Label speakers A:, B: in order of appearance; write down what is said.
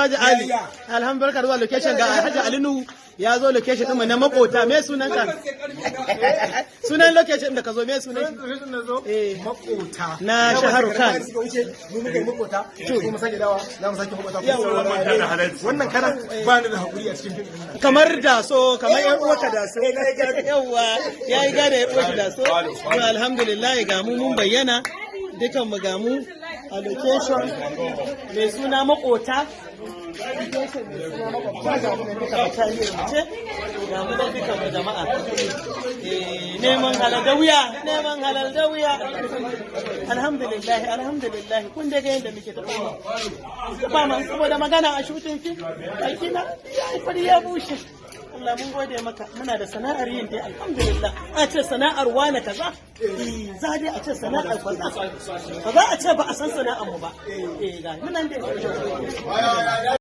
A: Alhaji Ali, alhamdulillah, barka da zuwa location. Ga Alhaji Ali Nuhu ya zo location ɗinmu na Makota. Me sunanka? Sunan location da ka zo, me sunan shi? Eh.
B: Makota.
A: Na Shaharu Khan.
B: Suka wuce mu muka yi makota, kuma sake dawa za mu sake makota. Wannan karan ba ni da hakuri a cikin fim din nan.
A: Kamar da so, kamar yan uwarka da so. Yawwa, ya yi gada yan uwarki da so. To, alhamdulillah, ga mu mun bayyana dukan mu, ga mu a location mai suna Makota. Location mai suna Makwabta. Ga mu nan duka bataliyar mu ce, ga mu nan dukan mu jama'a. Eh, neman halal da wuya, neman halal da wuya. Alhamdulillah, alhamdulillah. Kun dai ga yadda muke ta fama saboda magana a shooting fim, baki na ya yi fari, ya bushe. Allah mun gode maka, muna da sana'ar yin dai, alhamdulillah. A ce sana'ar wane kaza, eh, za dai a ce sana'ar kaza, ba za a ce ba a san sana'ar mu ba. Eh, ga munan dai.